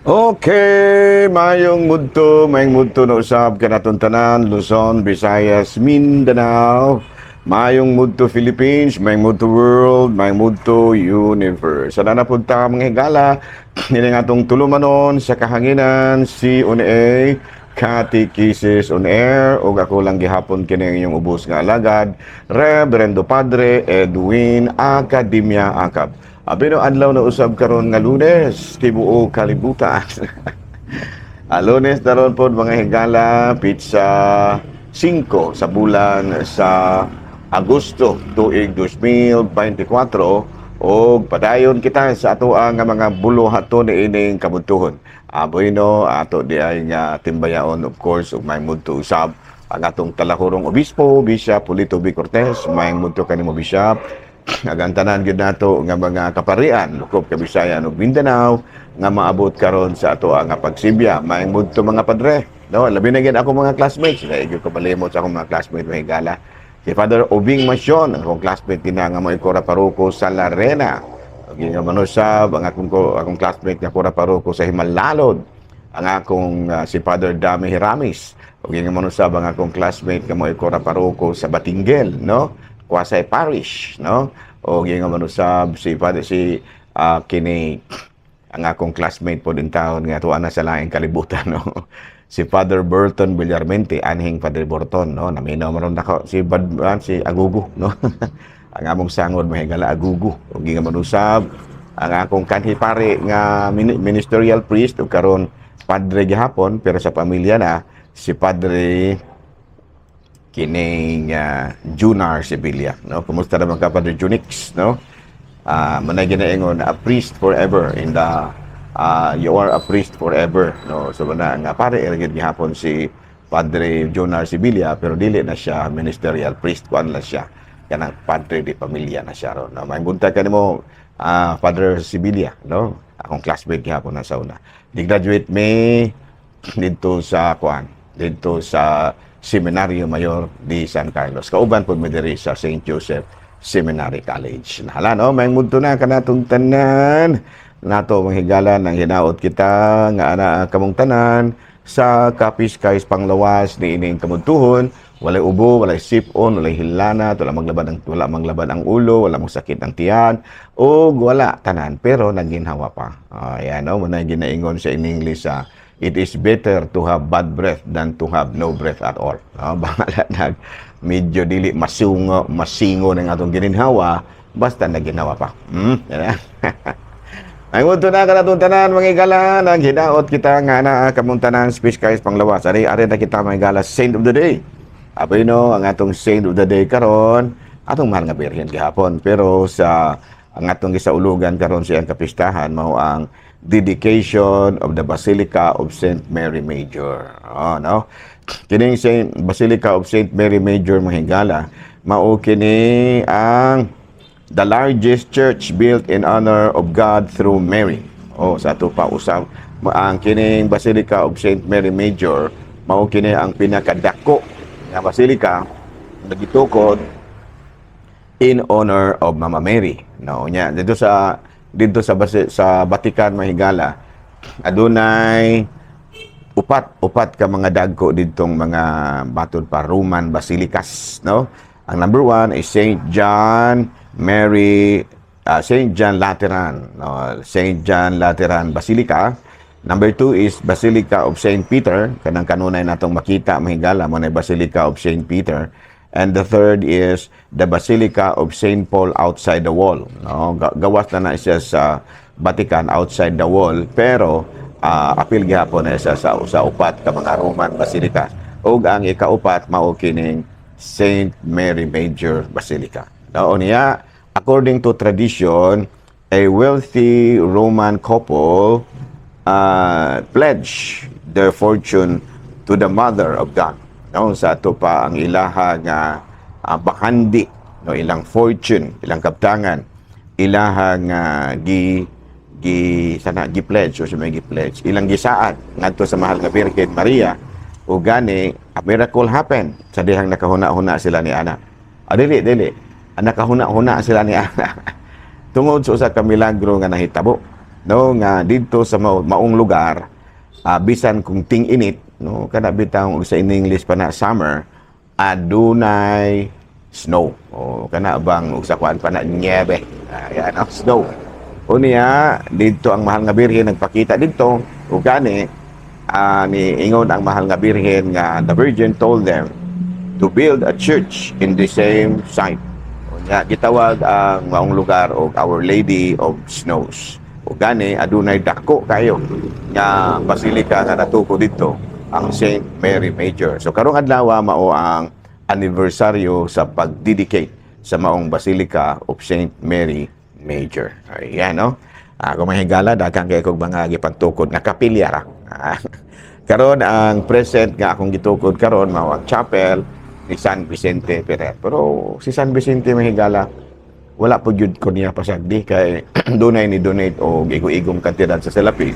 Okay, mayong mudto na usab kanatong tanan, Luzon, Visayas, Mindanao, mayong mudto Philippines, mayong mudto world, mayong mudto universe. Sana na punta mga higala, ini nga atong tulumanon sa kahanginan, si UNA, Katekisis on Air, ug ako lang gihapon kini ang inyong ubos nga alagad, Reverendo Padre Edwin Academia Acab. Abi no adlaw na usab karon nga Lunes, tibuok kalibutan. Lunes na ron po, mga higala, petsa 5 sa bulan sa Agosto tuig 2024, og padayon kita sa ato ang mga buluhaton niining kabuntuhon. Bueno, ato di ay nga timbayaon, of course, ug may mudto usab ang atong talahurong obispo, Bishop Polito B. Cortez. May mudto kanimo, Bishop. Agang tanan gyud nato nga mga kaparian lukop Kabisayan ug Mindanao nga maabot karon sa ato ang pagsibya. Maayong mudto, mga padre. No, labi na gyud ako mga classmates. Dili gyud ko malimot sa akong mga classmates, mga higala. Si Father Obing Masyon, ang akong classmate kina nga mo'y kura paroko sa Larena. Ug nga manusab ang akong classmate nga kura paroko sa Himalalod. Ang akong si Father Dami Hiramis. Ug nga manusab ang akong classmate nga mo'y kura paroko sa Batinguel, no? Quasi Parish, no? O nga manusab si Father si kini ang akong classmate po din taon nga tuwa na sa laing kalibutan, no? Si Father Burton Villarmente, anhing Father Burton, no? Naminaw man nako si Bad, si Agugo, no? Ang among sangod, mahigala, Agugo. Ug nga manusab ang akong kanhi pare nga ministerial priest ug karon padre gihapon pero sa pamilya na, si Padre kining Junar Sevilla, no? Kumusta naman ka, Padre Junix, no? Manay ginaingon, a priest forever in the you are a priest forever, no? So na nga pare ra gyud gihapon si Padre Jonar Sevilla, pero dili na siya ministerial priest, kuan lang siya, kanang padre de pamilya na siya ron, no? May buntag kanimo, Father Sevilla, no? Akong classmate gihapon na sa una. Di graduate me didto sa kuan, didto sa Seminario Mayor di San Carlos. Kauban pud mi diri sa St. Joseph Seminary College. Nahala, no, may mudto na kanatong tanan nato, mga higala, nang hinaot kita nga ana kamong tanan sa kapiskay panglawas ni ining kamuntuhon, walay ubo, walay sipon, walay hilanat, wala manglaban ang ulo, wala mong sakit ang tiyan, ug wala tanan pero naginhawa pa. Ayan, no, muna ginaingon sa in English sa "It is better to have bad breath than to have no breath at all." No, bahala nag medyo dili masungo, masingo ng atong gininhawa, basta naginhawa pa. Yan. Ang unto na kanatong tanan, mga higala, nang hinaot kita nga na kamong tanan speech panglawas. Ari ari na kita, mga higala, saint of the day. Aboy no, ang atong saint of the day karon, atong mahal nga Birhen gihapon. Pero sa ang atong gisaulugan karon siyang kapistahan mao ang dedication of the Basilica of Saint Mary Major. Oh, no? Kining Saint Basilica of Saint Mary Major, mga higala, mao kini ang the largest church built in honor of God through Mary. Oh, sa ato pa usab ang kining Basilica of Saint Mary Major, mao kini ang pinakadako nga basilika nga gitukod in honor of Mama Mary. No, nya dito sa Vatican, mahigala, adunay upat ka mga dagko ditong mga batod pa Roman basilicas, no? Ang number one is Saint John Mary Saint John Lateran, no? Saint John Lateran Basilica. Number two is Basilica of Saint Peter, kanang kanunay natong makita, mahigala, mo na Basilica of Saint Peter. And the third is the Basilica of Saint Paul Outside the Wall. No, gawas na na siya sa Vatican, outside the wall, pero apil gihapon na siya sa upat ka mga Roman basilica. Ug ang ikaupat mao kining Saint Mary Major Basilica. No, niya, according to tradition, a wealthy Roman couple pledged their fortune to the Mother of God. No, sa ato pa ang ilaha nga bahandi, no, ilang fortune, ilang kaptangan, ilaha nga gi gi sana gi pledge o sa may gi pledge, ilang gisaad ngadto sa mahal nga Birhen Maria. Ug gani a miracle happened sa dihang nakahuna-huna sila ni ana. Dili dili. Nakahuna-huna sila ni ana tungod sa usa ka milagro nga nahitabo. no, nga didto sa maong lugar, bisan kung ting-init, no, kana bitaw og sa in English pa na summer, adunay snow o kana bang og sa kuan pa na niebe. Ayan, oh, snow. Unya didto ang Mahal nga Birhen nagpakita didto ug gani ni ingon ang Mahal nga Birhen nga the Virgin told them to build a church in the same site. Unya gitawag ang maong lugar og Our Lady of Snows. Ug gani adunay dako kayo nga basilika nga natuko didto, ang Saint Mary Major. So karong adlaw mao ang anibersaryo sa pag-dedicate sa maong Basilica of Saint Mary Major. Ayan, no? Ako mga higala, daghang kay kog mga gipantukod nga kapilya ra. Karon ang present nga akong gitukod karon mao ang chapel ni San Vicente Ferrer. Pero si San Vicente, mga higala, wala po gyud ko niya pasagdi kay dunay ni donate og igo-igong kantidad sa salapi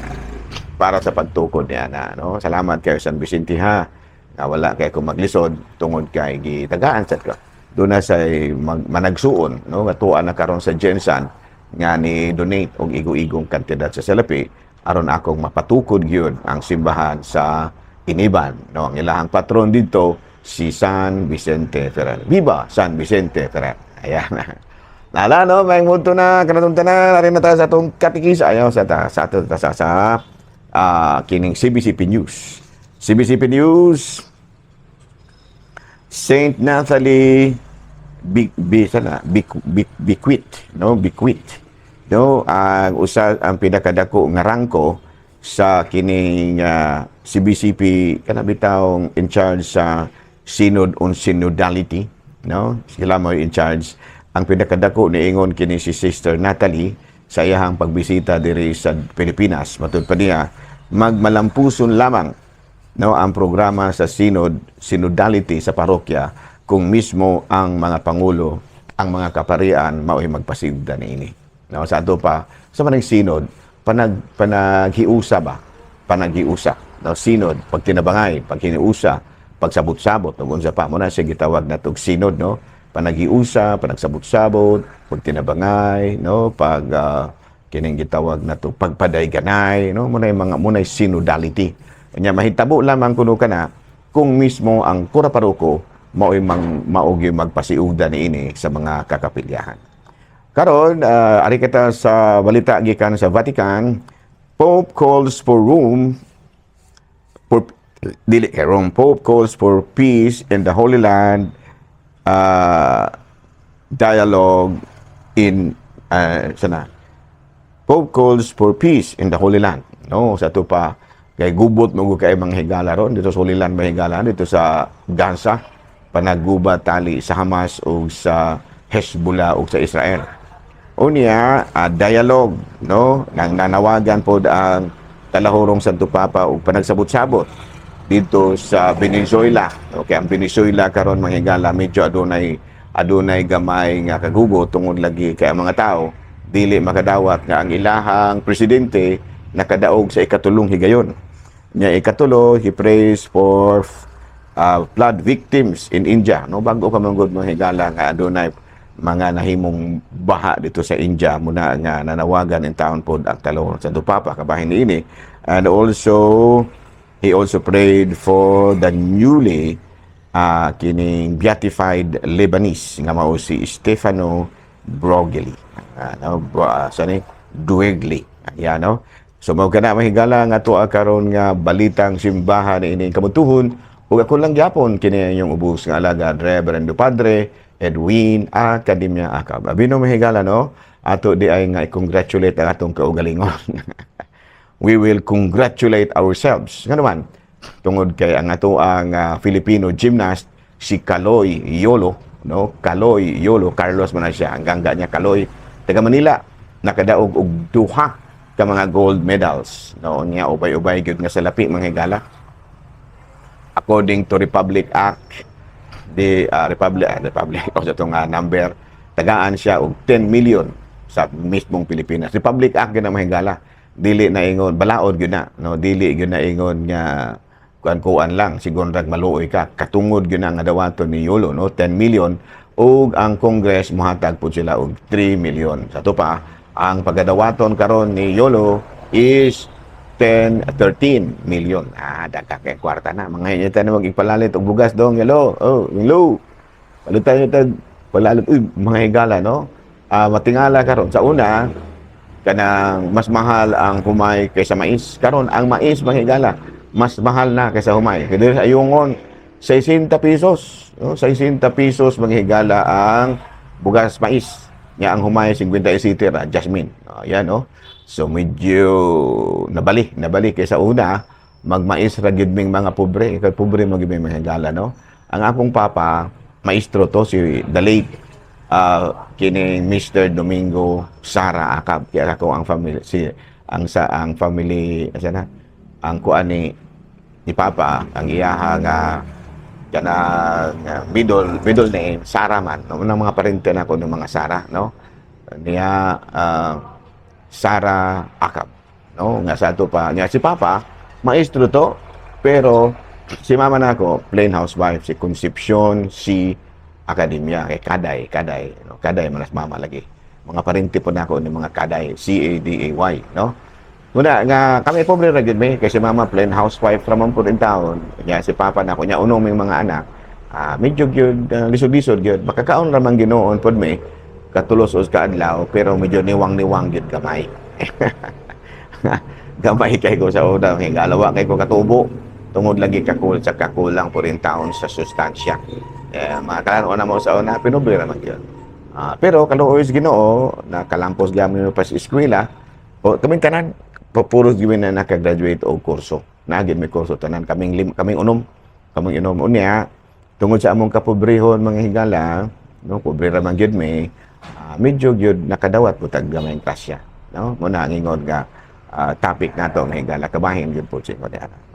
para sa pagtukod niya na, no? Salamat kayo, San Vicente, ha, nga wala kay ko maglisod tungod kay gitagaan sad ka doon na say managsuon, no, nga tuwa na karon sa GenSan nga ni donate og igo-igong kantidad sa salapi aron akong mapatukod gyud ang simbahan sa Iniban, no? Ang ilahang patron didto si San Vicente Ferrer. Viva San Vicente Ferrer! Ayan. Nala, no, may muto na, kanatong tanan, na tayo sa atong katikisa. Ayaw, sa, ta, sa ato, sa kining CBCP News. CBCP News, Saint Nathalie Bi, Bi, sana, Bi, Bi, Biquit, no? Biquit. No, ang usa ang pinakadako nga rangko sa kining CBCP kana bitawng in charge sa Synod on Synodality, no? Sila mo in charge. Ang pinakadako niingon kini si Sister Natalie sa iyahang pagbisita diri sa Pilipinas. Matud pa niya, magmalampuson lamang, no, ang programa sa synod, synodality sa parokya kung mismo ang mga pangulo, ang mga kaparian mao'y magpasigda niini. No, sa ato pa sa manang synod, panaghiusa ba? Panaghiusa. No, synod, pagtinabangay, paghiniusa, pagsabot-sabot, ug unsa pa mo na siya gitawag na tog synod, no? Panaghiusa, panagsabot-sabot, pagtinabangay, no, pag kining gitawag na to pagpadayganay, no, muna yung mga muna synodality. Nya mahitabo lamang kuno kana kung mismo ang kura paroko mao'y mang mao'y magpasiugda niini sa mga kakapilyahan. Karon, ari kita sa balita gikan sa Vatican. Pope calls for room for dili kay Rome. Pope calls for peace in the Holy Land, dialogue in sana. Pope calls for peace in the Holy Land. No, sa ato pa kay gubot mo kay mga higala ron dito sa Holy Land, mga higala dito sa Gaza, panagguba tali sa Hamas o sa Hezbollah o sa Israel. Unya, dialogue, no, nang nanawagan pod ang Talahurong Santo Papa og panagsabot-sabot dito sa Venezuela. Okay, ang Venezuela karon, mga higala, medyo adunay adunay gamay nga kagubo tungod lagi kay ang mga tao dili makadawat nga ang ilahang presidente nakadaog sa ikatulong higayon. Nya ikatulo, he prays for flood victims in India. No, bago pa man gud, mga higala, nga adunay mga nahimong baha dito sa India, muna nga nanawagan in town pod ang Talahurong Santo Papa kabahin niini. And also he also prayed for the newly kining beatified Lebanese nga mao si Stefano Brogli. No, sa ni Duegli. Ayan, no? So mao kana, mga higala, nga tuwa karon nga balitang simbahan ini kamutuhon ug ako lang gyapon kini inyong ubos nga alagad, Reverendo Padre Edwin Academia Acab. Abi no, mga higala, no, ato di ay nga i-congratulate ang atong kaugalingon. We will congratulate ourselves. Nga naman, tungod kay ang ato ang Filipino gymnast si Kaloy Yolo, no? Kaloy Yolo, Carlos man na siya, ang gangga niya Kaloy, taga Manila, nakadaog og duha ka mga gold medals, no? Nya ubay-ubay gyud nga salapi, mga higala. According to Republic Act, the Republic o sa itong number, tagaan siya og 10 million sa mismong Pilipinas. Republic Act gyud na, mga higala. Dili na ingon balaod gyud na, no? Dili gyud na ingon nga kuan-kuan lang sigon rag maluoy ka. Katungod gyud na nga dawaton ni Yolo, no? 10 million ug ang Congress mohatag pud sila og 3 million. Sa ato pa Ang pagadawaton karon ni Yolo is 10, 13 million. Ah, dagka kay kwarta na. Mga inyo tayo mag-ipalalit og bugas dong, Yolo. Oh, Yolo. Palitan nyo tag palalit. Uy, mga higala, no? Ah, matingala karon. Sa una, kanang mas mahal ang humay kaysa mais. Karon ang mais, mga higala, mas mahal na kaysa humay. Kaya sa ayungon, 60 pesos. No? 60 pesos, mga higala, ang bugas mais. Nya ang humay 57 ra, Jasmine. Ayan, no? So medyo nabali, nabali kaysa una, magmais ra gyud ming mga pobre, kay pobre man gyud mga higala, no? Ang akong papa, maestro to si the late kining Mr. Domingo Sara Acab. Kaya ako ang family si ang sa ang family asa na ang kuan ni papa, ang iyaha nga kanang middle middle name Sara man, no? Ng mga parente nako ng mga Sara, no? Niya Sara Acab, no? Nga sa ato pa niya si papa maestro to, pero si mama nako plain housewife, si Concepcion si Academia, kay Kaday, Kaday, no? Kaday man as mama lagi. Mga parente po nako ni mga Kaday, Caday, no? Muna nga kami pobre ra gyud mi kay si mama plain housewife ra man pud in taon. Nya si papa nako nya unom ming mga anak. Ah, medyo gyud lisod-lisod gyud. Makakaon ra man ginoon pod mi katulos us ka adlaw, pero medyo niwang-niwang gyud gamay. Gamay kay ko sa una, higalawa kay ko katubo tungod lagi kakul sa kakulang po rin taon sa sustansya. Eh, mga na mo sa una, pinubre ra man gyud. Ah, pero kaluoy sa Ginoo, nakalampos gyud pa sa eskwela. O kaming tanan puros gyud na nakagraduate og kurso. Naa gyud may kurso tanan kaming lim, kaming unom. Kaming unom unya tungod sa among kapobrehon, mga higala, no, pobre ra man gyud mi. Ah, medyo gyud nakadawat po tag gamay klasya, no? Mo na ang ingon nga topic nato, mga higala, kabahin gyud po siya.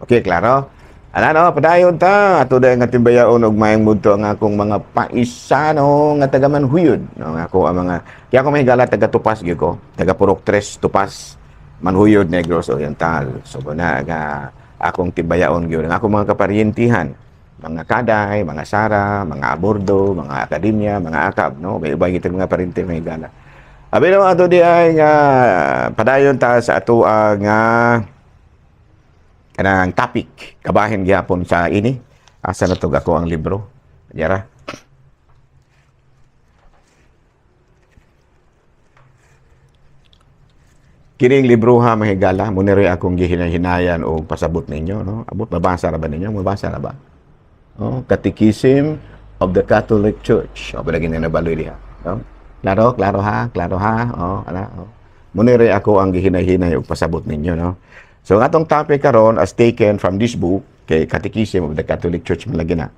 Okay, klaro? Ala no, padayon ta. Ato dahil nga timbayaon og maayong budto ang akong mga paisano nga taga Manhuyod. No, nga ako ang mga kaya ako, mga higala, taga Tupas gyud ko. Taga Purok Tres, Tupas, Manhuyod, Negros Oriental. So na nga akong timbayaon gyud ang akong mga kaparyentihan, mga Kaday, mga Sara, mga Abordo, mga Akademya, mga Akab, no? May iba kitang mga parente, mga higala. Abi no, ato di ay nga padayon ta sa ato nga kanang topic kabahin gyapon sa ini. Asa na tog ako ang libro? Yara. Kining libro ha, mga higala, mo ni akong gihinay-hinayan og pasabot ninyo, no? Abot mabasa ra ba ninyo? Mabasa ra ba? Oh, Catechism of the Catholic Church. O, palagi na nabaloy diha. No? Klaro, klaro ha, klaro ha. Oh, ala, oh. Muna rin ako ang gihinay-hinay og pasabot ninyo, no? So, ang atong topic karon as taken from this book, kay Catechism of the Catholic Church man lagi na.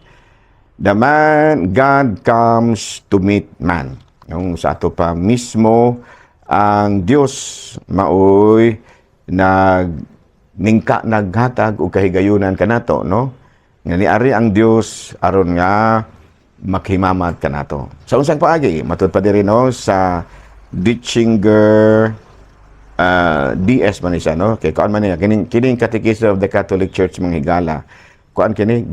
The man, God comes to meet man. Yung sa ato pa mismo, ang Dios maoy nag ningka naghatag og kahigayunan kanato, no? Nga niari ang Dios aron nga makhimamat kanato. Sa unsang paagi? Matud pa diri, no, sa Ditchinger DS man ni siya, no? Kay kuan man niya kining kining Catechism of the Catholic Church, mga higala. Kuan kini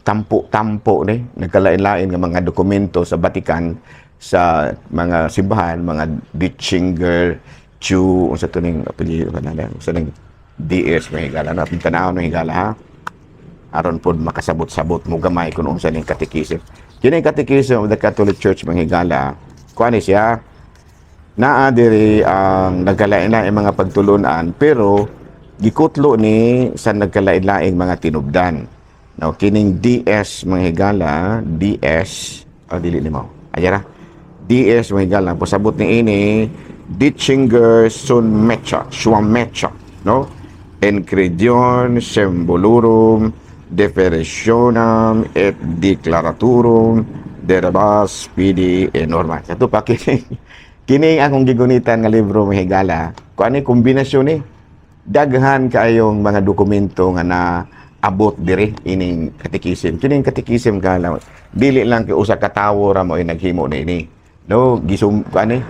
tampo tampo ni nagkalain-lain nga mga dokumento sa Vatican, sa mga simbahan, mga Ditchinger Chu unsa to ning apelyido kanala, unsa ning DS, mga higala, no? Tan-awon, mga higala, ha, aron pod makasabot-sabot mo gamay kung unsa ning catechism. Kini Catechism of the Catholic Church, mga higala, kuan ni siya, naa diri ang nagkalain-laing mga pagtulunan, pero gikutlo ni sa nagkalain-laing mga tinubdan. Now, kining DS, mga higala, DS, oh, dili nimo. Ayara. DS, mga higala, pasabot ni ini Ditchinger Sunmecha, Schwammecha, no? Encridion Symbolorum Definitionem et Declaraturum de rebus Fidei et Norma. Sa pa kini kining akong gigunitan nga libro, mga higala, kuan ni kombinasyon ni daghan kaayong mga dokumento nga na abot diri ining catechism. Kining catechism gala, dili lang kay usa ka tawo ra mo naghimo niini. No, gisum kuan ni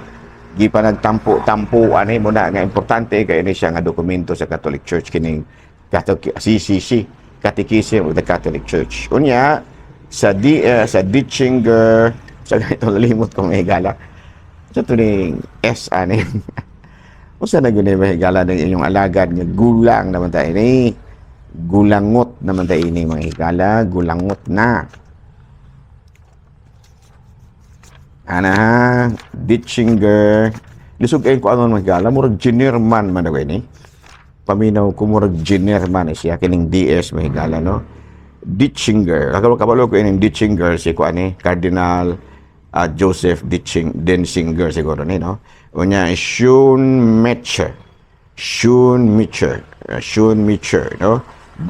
gipanagtampo-tampo ani mo na nga importante kay ini siya nga dokumento sa Catholic Church, kining Catholic CCC, Catechism of the Catholic Church. Unya sa di sa Ditchinger sa ganito, nalimot ko, mga higala. Sa tuning S ani. Usa na gyud ni, mga higala, ng inyong alagad nga gulang naman ta ini. Gulangot naman ta ini, mga higala, gulangot na. Ana ha, Ditchinger. Lisod kayo ko ano, mga higala, murag Generman man daw ini. Paminaw ko, murag Generman siya kining DS, mga higala, no. Ditchinger. Kabalo kabalo ko ining Ditchinger, si ko ani Cardinal Joseph Denzinger siguro ni, no. Unya Schoenmacher. Schoenmacher. Schoenmacher, no.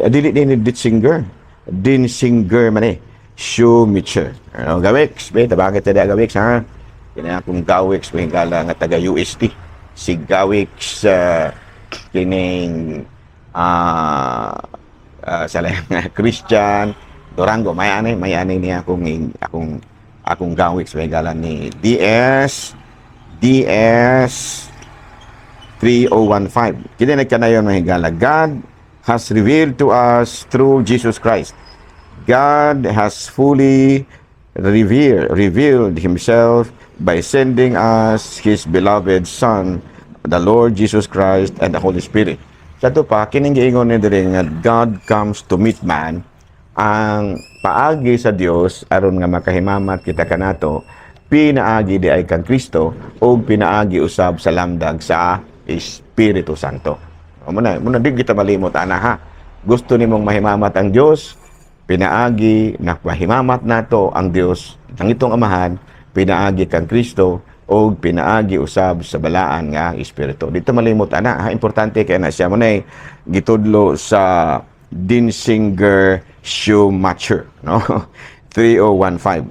Dili ni Ditzinger. Denzinger man eh. Schoenmacher. Ano, Gawix, be, tabangit ta Gawix ha. Kini akong Gawix, mga higala, nga taga UST. Si Gawix kining sa Christian Durango, may ani niya akong akong akong Gawix, mga higala, ni DS DS 3015. Kini nagkanayon, mga higala. God has revealed to us through Jesus Christ. God has fully revealed Himself by sending us His beloved Son, the Lord Jesus Christ, and the Holy Spirit. Sa ato pa, kining giingon ni diri nga God comes to meet man, ang paagi sa Dios aron nga makahimamat kita kanato, pinaagi di ay kang Kristo o pinaagi usab sa lamdag sa Espiritu Santo. O muna, muna di kita malimot ana ha. Gusto nimong mahimamat ang Dios, pinaagi na mahimamat nato ang Dios ang itong Amahan, pinaagi kang Kristo o pinaagi usab sa balaan nga Espiritu. Dito malimot ana ha, importante kay na siya mo na gitudlo sa Denzinger Schumacher, no? 3015.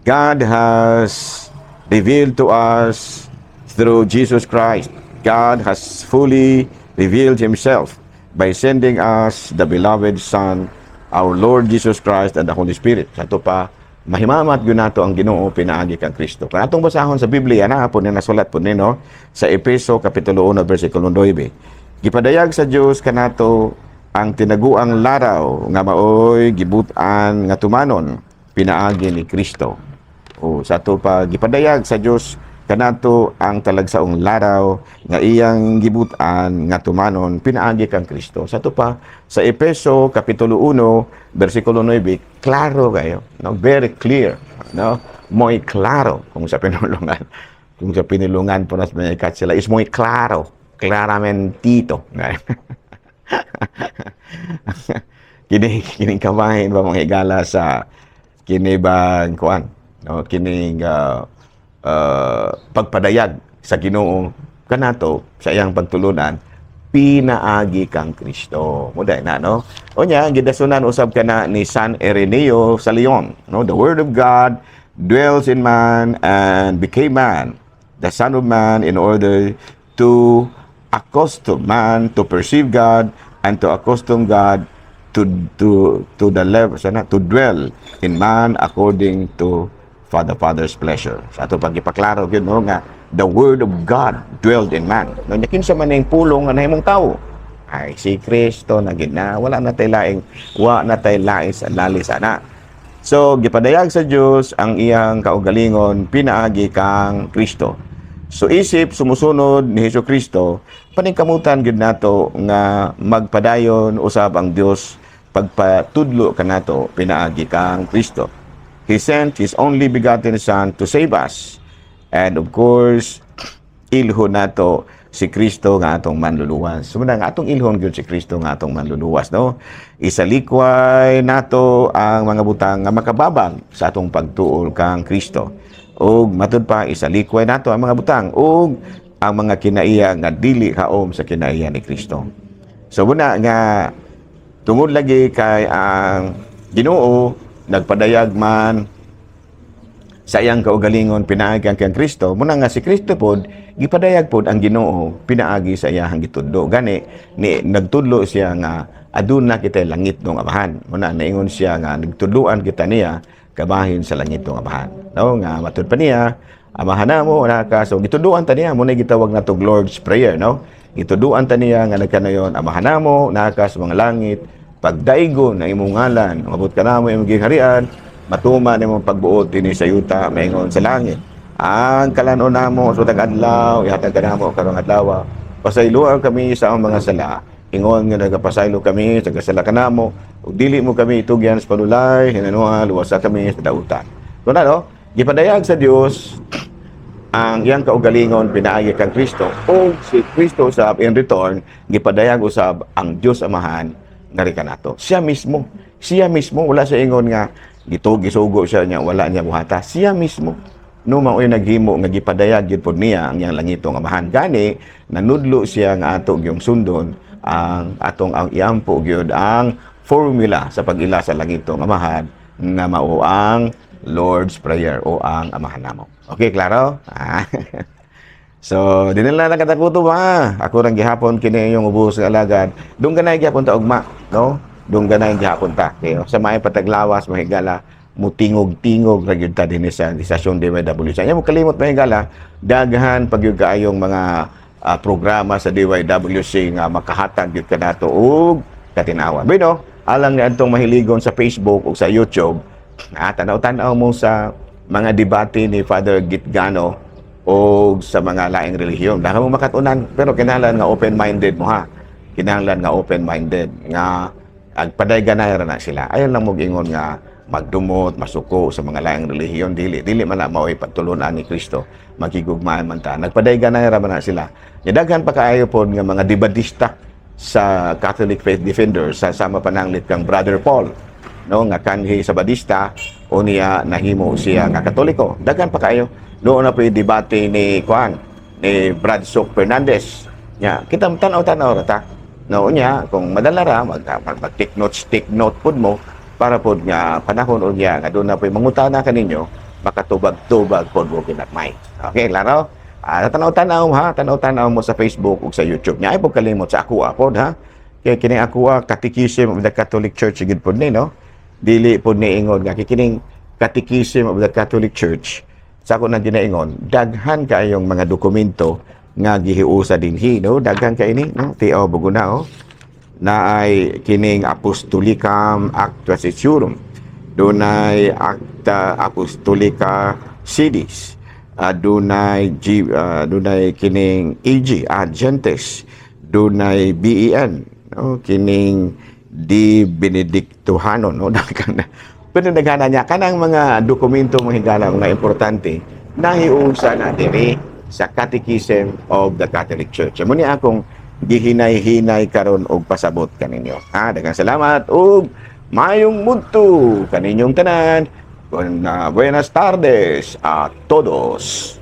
God has revealed to us through Jesus Christ. God has fully revealed Himself by sending us the beloved Son, our Lord Jesus Christ, and the Holy Spirit. Sa ato pa, mahimamat gyud nato ang Ginoo pinaagi kang Kristo. Kung atong basahon sa Biblia na po ni nasulat po ni, no, sa Efeso kapitulo 1 versikulo 9. Gipadayag sa Dios kanato ang tinaguang laraw nga maoy gibut-an nga tumanon pinaagi ni Kristo. O sa ato pa, gipadayag sa Dios kanato ang talagsaong laraw nga iyang gibut-an nga tumanon pinaagi kang Kristo. Sa ato pa, sa Efeso kapitulo 1 versikulo 9, klaro kayo, no? Very clear, no? Muy claro kung sa pinulungan. Kung sa pinulungan po nas mga sila is muy claro, claramentito. Kini kining kabahin ba, mga higala, sa kini bang kuan, no, kining pagpadayag sa Ginoo kanato sa iyang pagtulunan pinaagi kang Kristo mo na, no. Unya gidasunan usab kana ni San Ireneo sa Lyon, no: "The word of God dwells in man and became man, the son of man, in order to accustom man to perceive God and to accustom God to the level sana to dwell in man according to Father Father's pleasure." Sa ato pag ipaklaro gyud, no, nga the word of God dwelled in man. No, nya kinsa man ning pulong nga nahimong tawo? Ay si Kristo na gid na wala na tay laing wa na tay laing sa lali sana. So gipadayag sa Dios ang iyang kaugalingon pinaagi kang Kristo. So isip sumusunod ni Hesus Kristo, paningkamutan gyud nato nga magpadayon usab ang Dios pagpatudlo kanato pinaagi kang Kristo. He sent His only begotten Son to save us. And of course, ilhon nato si Kristo nga atong manluluwas. So muna nga atong ilhon gyud si Kristo nga atong manluluwas, no? Isalikway nato ang mga butang nga makababag sa atong pagtuol kang Kristo. Ug matud pa, isalikway nato ang mga butang ug ang mga kinaiya nga dili kaom sa kinaiya ni Kristo. So muna nga tungod lagi kay ang Ginoo nagpadayag man sa iyang kaugalingon pinaagi ang kang Kristo, muna nga si Kristo pod gipadayag pod ang Ginoo pinaagi sa iyang gitudlo. Gani ni nagtudlo siya nga aduna kita langit ng Amahan. Muna naingon siya nga nagtudloan kita niya kabahin sa langit ng Amahan. No, nga matud pa niya, "Amahan namo na ka." So gitudloan ta niya mo na gitawag natong Lord's Prayer, no? Gitudloan ta niya nga nagkanayon, "Amahan namo naa ka sa mga langit, pagdaigon ang imong ngalan, mabot ka namo imong gingharian, matuman imong pagbuot dinhi sa yuta maingon sa langit. Ang kalanon namo sa matag adlaw ihatag kanamo karong adlaw. Pasayloa kami sa among mga sala, ingon nga nagapasaylo kami sa kasala kanamo, ug dili mo kami itugyan sa panulay, hinanoa luwasa kami sa dautan. Kuno, no, gipadayag sa Dios ang iyang kaugalingon pinaagi kang Kristo, o si Kristo usab in return gipadayag usab ang Dios Amahan ngari kanato. Siya mismo, siya mismo, wala sa ingon nga gito gisugo siya niya, wala niya buhata. Siya mismo, no, mao'y naghimo nga gipadayag gyud pod niya ang iyang langitong Amahan. Gani nanudlo siya nga ato gyung sundon ang atong ang iampo gyud ang formula sa pag-ila sa langitong Amahan nga mao ang Lord's Prayer o ang Amahan Namo. Okay, klaro? Ah. So, di nila nakatakuto ba? Ako rang gihapon kini yung ubos nga alagad. Dung ganay gihapon ta ugma, no? Dung ganay gihapon ta. Okay, sa may pataglawas, mahigala, mutingog-tingog ra gyud ta dinhi sa istasyon DYWC. Nya mo kalimot, mahigala, daghan pag gyud kaayong mga programa sa DYWC nga makahatag gyud kanato og katinawan. Bueno, alang ni adtong mahiligon sa Facebook ug sa YouTube, tanaw-tanaw mo sa mga debate ni Father Gitgano o sa mga laing relihiyon. Dahil mo makatunan, pero kinahanglan nga open-minded mo ha. Kinahanglan nga open-minded nga agpaday-ganay ra na sila. Ayaw lang mo ingon nga magdumot, masuko sa mga laing relihiyon. Dili, dili man na mao'y pagtulunan ni Kristo. Magigugmaan man ta. Nagpaday-ganay ra man na sila. Nya daghan pa kaayo pod nga mga debadista sa Catholic Faith Defenders sa sama pananglit kang Brother Paul, no, nga kanhi sa Badista o niya nahimo siya nga Katoliko. Daghan pa kayo doon na po yung debate ni kuan ni Brad Sok Fernandez nya. Kita tan-aw-tan-aw ra ta, no? Nya kung madala ra mag take notes, take note pud mo para pod nga panahon unya nga doon na po mangutana kaninyo, makatubag-tubag pod mo kinatmay. Okay, klaro? Tanaw-tanaw ha, tanaw-tanaw mo sa Facebook ug sa YouTube nya. Ay pud kalimot sa ako pod ha, kay kini ako Catechism of the Catholic Church gid pod ni, no? Dili pod ni ingon nga kining Catechism of the Catholic Church sa ako nang ginaingon, daghan kaayong mga dokumento nga gihiusa dinhi, no? Daghan kay ini, no? Tiaw buguna oh, naay kining Apostolicam Actuositarum, dunay Acta Apostolica Sedis, dunay G, dunay kining AG Ad Gentes, dunay BEN, no, kining De Benedicto Jano, no? Daghan pero nagana niya kanang mga dokumento, mga higala, mga importante nahiusa na diri sa Catechism of the Catholic Church. Mo ni akong gihinay-hinay karon og pasabot kaninyo. Ha, daghang salamat ug mayong mudto kaninyong tanan. Buenas tardes a todos.